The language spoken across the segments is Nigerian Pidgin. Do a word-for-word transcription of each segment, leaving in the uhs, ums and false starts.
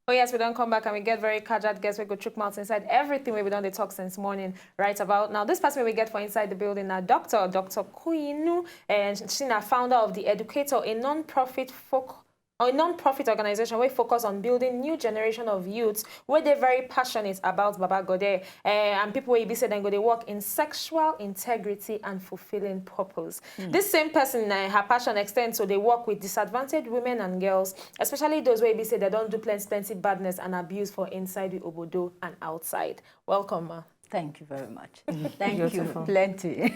Oh yes, we don come back and we get very casual guests wey go chook mouth inside everything wey we don dey talk since morning. Right about now, this person we get for inside the building na Doctor Doctor Kuyinu, and she na founder of the Educator, a non-profit foc a non-profit organization wey focus on building new generation of youths wey dey very passionate about Baba Gode, eh, and people wey e be say dem go dey work in sexual integrity and fulfilling purpose. This same person, eh, her passion extend to dey work with disadvantaged women and girls, especially those wey e be say dem don do plenty plenty badness and abuse for inside the obodo and outside. Welcome, ma. Thank you very much. Thank you Beautiful. Plenty.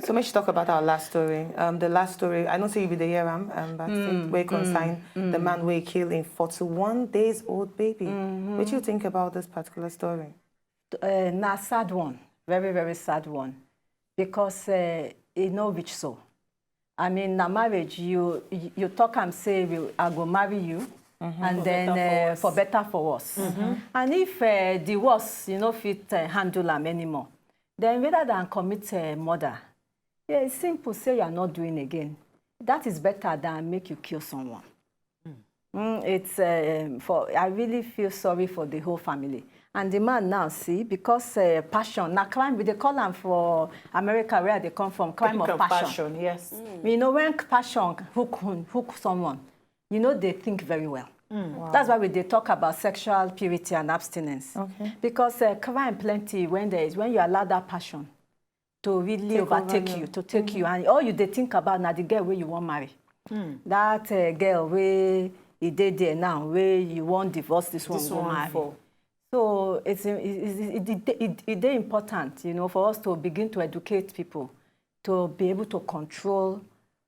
So make she talk about our last story. Um, the last story, I know say you be the year am, um, but it wey concern the man wey kill him forty-one days old baby. What do you think about this particular story? Uh, na sad one, very very sad one, because uh, e no reach so. I mean, na marriage, you you talk am say, "We- I go marry you, and then uh, for better, for worse." And if uh, the worse, you no fit uh, handle am anymore, then rather than commit uh, murder, yeah, it's simple, say you are not doing again. That is better than make you kill someone. Mm, it's uh, for I really feel sorry for the whole family. And the man now, see, because uh, passion, na crime, we dey call am for America, where they come from, crime of passion. Yes. You know, when passion hook hook someone, you know they think very well. That's why we dey talk about sexual purity and abstinence. Okay. Because uh, crime plenty when there is when you allow that passion to really Take over overtake you. You, to take you, and all you dey think about na the girl wey you wan marry. That uh, girl wey e dey there now, wey you wan divorce this one, This go one marry. For So it's it, it, it, it, it dey important, you know, for us to begin to educate people to be able to control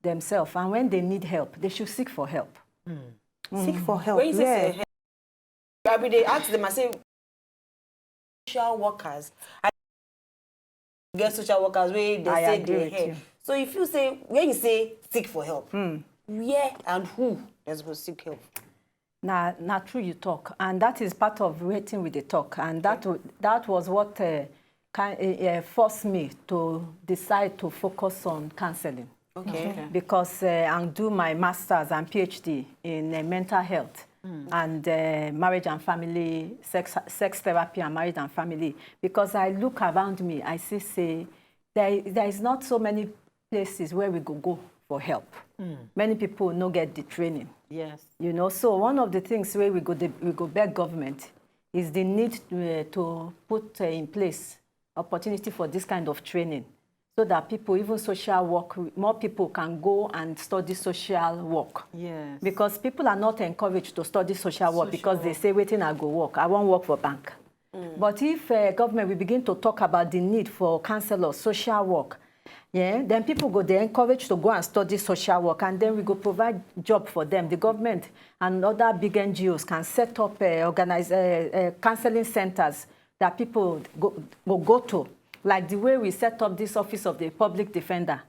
themselves, and when they need help, they should seek for help. Seek for help. When you say Yeah. say help, I be dey ask them. I say social workers. I get social workers wey they I say agree they with help. You. So if you say when you say seek for help, where and who they supposed seek help? Na na true you talk, and that is part of wetin we dey talk, and that wa- that was what uh, can, uh, forced me to decide to focus on counseling. Okay. Because uh, and do my masters and PhD in uh, mental health and uh, marriage and family, sex sex therapy and marriage and family. Because I look around me, I see say there there is not so many places where we go go for help. Many people no get the training. Yes. You know, so one of the things where we go the, we go beg government is the need uh, to put uh, in place opportunity for this kind of training, so that people, even social work, more people can go and study social work. Yes. Because people are not encouraged to study social work because they say, "Waiting, I go work. I won't work for bank." But if uh, government will begin to talk about the need for counselors, social work, yeah, then people go they encouraged to go and study social work, and then we go provide job for them. The government and other big N G Os can set up uh, organize uh, uh, counseling centers that people go, go go to, like the way we set up this office of the public defender.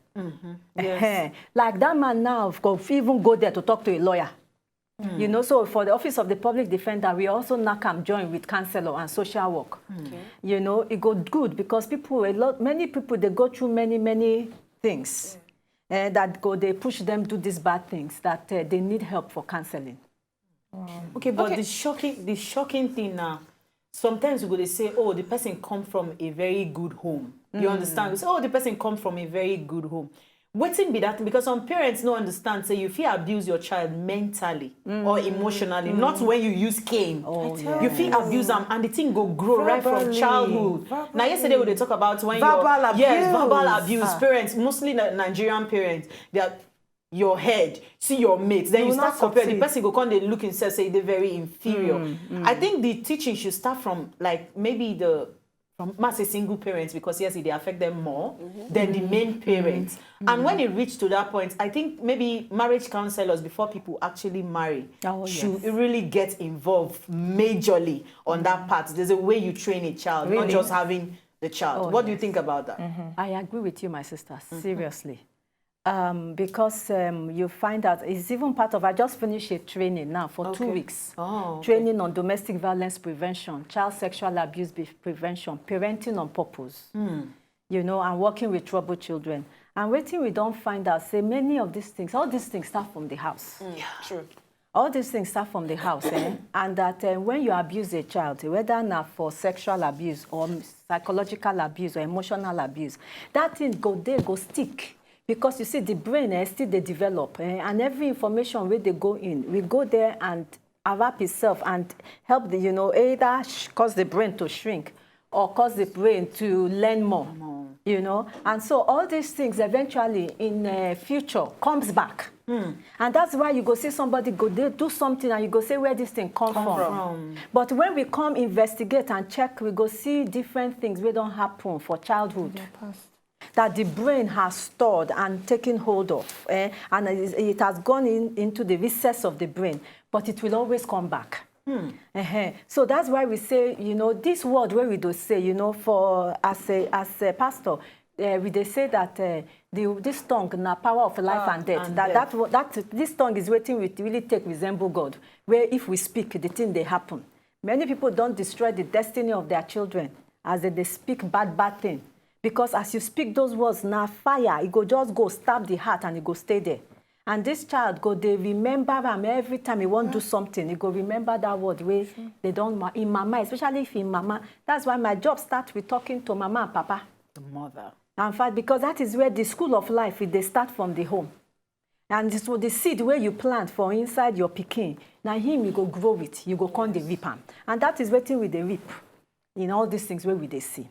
Yes. Like that man now go even go there to talk to a lawyer. You know, so for the office of the public defender, we also knock am join with counselor and social work. You know, it go good because people a lot, many people they go through many many things, and that go they push them do these bad things that uh, they need help for counseling. Okay, but the shocking, the shocking thing now, sometimes we go they say, oh, the person come from a very good home. You understand? We say, oh, the person come from a very good home. Waiting be that thing, because some parents no understand say you fit abuse your child mentally or emotionally, not when you use cane. Oh, You fit abuse them and the thing go grow right from Verbally. Childhood. Now yesterday we dey talk about when Verbal your yes, abuse. Verbal abuse. Parents, mostly Ni- Nigerian parents, they are your head, see your mate, then You you, will start not compare. The succeed. Person go come they look himself say they're very inferior. I think the teaching should start from like maybe the from mass a single parents, because yes, it dey affect them more than the main parents. And when it reached to that point, I think maybe marriage counselors before people actually marry Oh, should yes. really get involved majorly on that part. There's a way you train a child, not Really? Just having the child. Oh, What do you yes. Think about that? I agree with you, my sister, seriously. Um, because um, you find out it's even part of. I just finished a training now for two Okay. Weeks. Oh, okay. Training on domestic violence prevention, child sexual abuse be- prevention, parenting on purpose. You know, and working with troubled children. And waiting, we don't find out say many of these things, all these things start from the house. True. All these things start from the house, eh? And that, uh, when you abuse a child, whether na for sexual abuse or psychological abuse or emotional abuse, that thing go dey, go stick. Because you see, the brain, eh, still dey develop, eh? And every information wey dey go in, we go there and wrap itself and help the, you know, either sh- cause the brain to shrink or cause the brain to learn more, you know. And so all these things eventually in, uh, future comes back. And that's why you go see somebody go dey do something and you go say, "Where this thing come from?" But when we come investigate and check, we go see different things wey don happen for childhood that the brain has stored and taken hold of, eh? And it, it has gone in, into the recess of the brain, but it will always come back. Uh-huh. So that's why we say, you know, this word where we do say, you know, for as a as a pastor, uh, we dey say that, uh, the this tongue na power of life and death. That that that this tongue is wetin we really take resemble God. Where if we speak, the thing dey happen. Many people don destroy the destiny of their children as they dey speak bad bad thing, because as you speak those words, na fire, e go just go stab the heart and e go stay there. And this child go dey remember am every time he wan do something. He go remember that word wey they don ma- in mama, especially if in mama. That's why my job start with talking to mama and papa. The mother. In fact, because that is where the school of life, e dey start from the home. And so the seed wey you plant for inside your pikin, na him you go grow with, you go come dey reap am. And that is wetin we dey reap in all these things wey we dey see.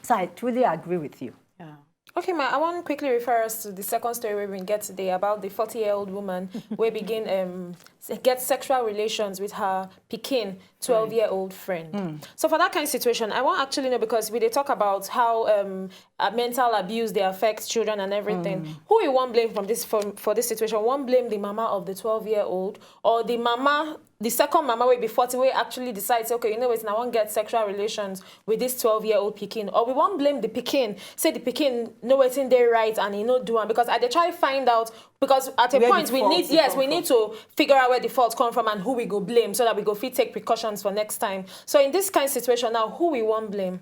So I truly agree with you. Yeah. Okay, ma, I want quickly refer us to the second story we been get today about the forty-year-old woman wey begin, um, s- get sexual relations with her pikin twelve-year-old friend. So for that kind of situation, I want actually know, because we dey talk about how, um, uh, mental abuse dey affect children and everything. Who you wan blame from this for, for this situation? Wan blame the mama of the twelve-year-old, or the mama, the second mama wey be forty, wey actually decide say, "Okay, you know wetin, I wan get sexual relations with this twelve-year-old pikin," or we wan blame the pikin, say the pikin know wetin dey right and he no do am? Because I dey try find out, because at a Where the point we fault need, dey yes, come we from. need to figure out where the fault come from and who we go blame, so that we go fit take precautions for next time. So in this kind of situation now, who we wan blame?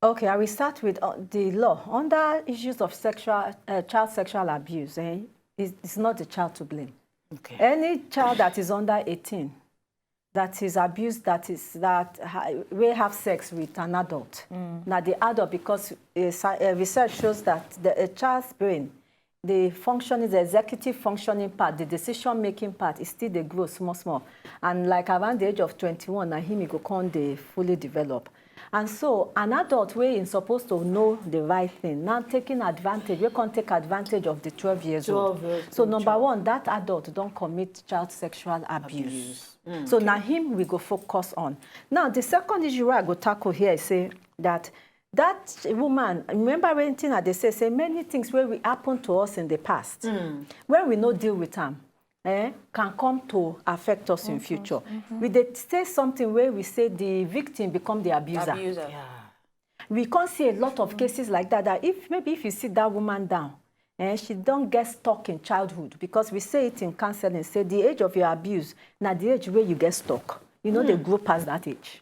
Okay, I will start with, uh, the law. Under issues of sexual, uh, child sexual abuse, eh, is it's not the child to blame. Okay. Any child that is under eighteen that is abused, that is that ha- wey have sex with an adult, na the adult, because, uh, sci- uh, research shows that the a child's brain, the functioning, the executive functioning part, the decision making part, is still dey grow small small, and like around the age of twenty-one, na him e go come dey fully develop. And so an adult wey im suppose to know the right thing, now taking advantage, wey come take advantage of the twelve years old. Twelve years So old number child. One, that adult don commit child sexual abuse. So na him we go focus on. Now the second issue wey I go tackle here is say that that woman, remember wetin I dey say, say many things wey we happen to us in the past, when we no deal with am, eh, can come to affect us in future. We dey say something where we say the victim become the abuser. Abuser. We can see a lot of cases like that, that if maybe if you sit that woman down, eh, she don get stuck in childhood, because we say it in counseling, say the age of your abuse, na the age where you get stuck. You know, they grow past that age.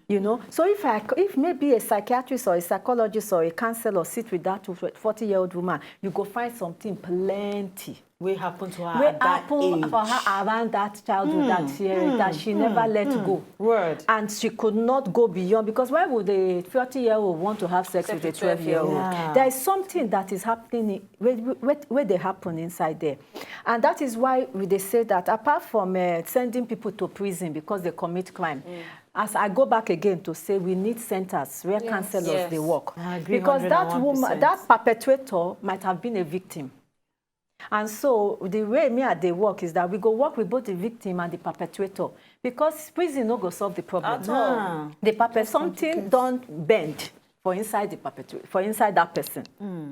You know, so if I, if maybe a psychiatrist or a psychologist or a counselor sit with that forty-year-old woman, you go find something plenty Wey happen to her wey at that happen age. For her around that childhood that she, that she never let go. Word. And she could not go beyond, because why would a thirty-year-old want to have sex Sex with a with twelve-year-old? Yeah. There is something that is happening where, where, where they happen inside there. And that is why we dey say that apart from, uh, sending people to prison because they commit crime, as I go back again to say, we need centers where counselors Yes. dey work. I agree Because that woman, one hundred and one percent. That perpetrator might have been a victim. And so the way me I dey work is that we go work with both the victim and the perpetrator, because prison no go solve the problem. At all. The perpet something don bend for inside the perpetrator, for inside that person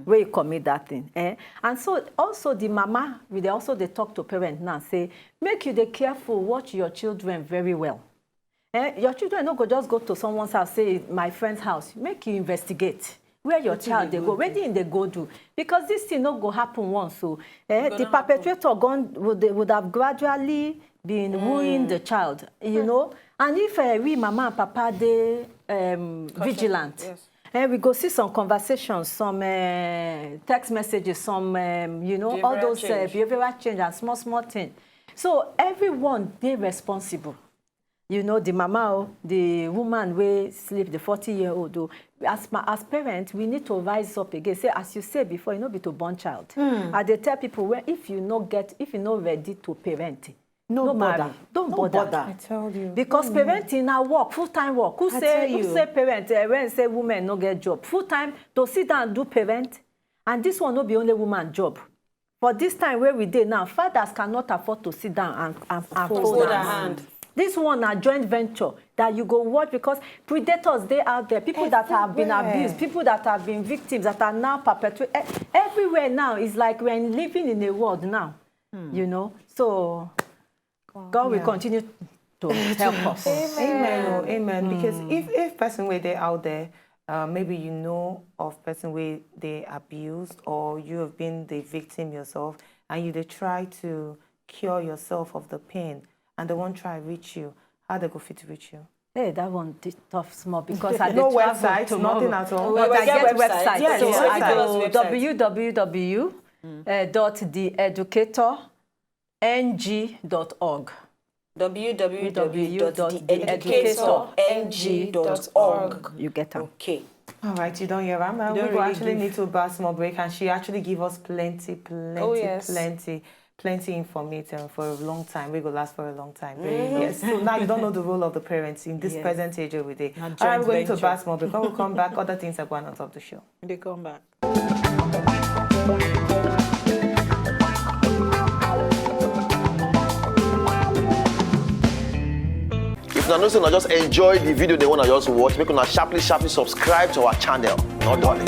wey commit that thing. Eh? And so also the mama, we dey also dey talk to parents now, say make you dey careful, watch your children very well. Eh? Your children no go just go to someone's house, say my friend's house. Make you investigate where your child dey go, wetin im dey go do, because this thing no go happen once. So, eh, the perpetrator gone would, they would have gradually been wooing the child, you know. And if, uh, we mama and papa dey, um, vigilant, Yes. eh, we go see some conversations, some, uh, text messages, some, um, you know, all Behavioral those, uh, change. Behavioral change and small small thing. So everyone dey responsible. You know, the mama o, the woman wey sleep, the forty year old o. As ma as parents, we need to rise up again. Say, as you say before, you no be to born child. I dey tell people, when if you no get, if you no ready to parent, no, no bother. Don't bother. I tell you. Because parenting na work, full time work. Who I say tell who you. Say parent? Uh, when say women no get job, full time to sit down do parent, and this one no be only woman job. For this time where we dey now, fathers cannot afford to sit down and and, and fold, fold their hand. This one na joint venture that you go watch, because predators dey out there, people that have been abused, people that have been victims that are now perpetuate e- everywhere now. It's like we're living in a world now, you know. So God will continue to help us. Amen. Oh, amen. Because if if person wey dey out there, uh, maybe you know of person wey dey abused, or you have been the victim yourself, and you dey try to cure yourself of the pain, and they won't try reach you, how they go fit reach you? Hey, that one tough small because I no website, tomorrow. Nothing at all. But I get website. Yes, so I go www.theeducatorng.org. www.theeducatorng.org. You get am. Okay. All right, you don't hear Rama. We go actually need to buy small break, and she actually give us plenty, plenty, oh, yes. plenty, plenty information for a long time. We go last for a long time. Mm-hmm. Yes. So now you don't know the role of the parents in this yes. present age every day. All right, we're going to buy small break. When we come back, other things are going on top of the show. They come back. If una know say una just enjoy the video they wanna just watch, make una sharply sharply subscribe to our channel. Not darling.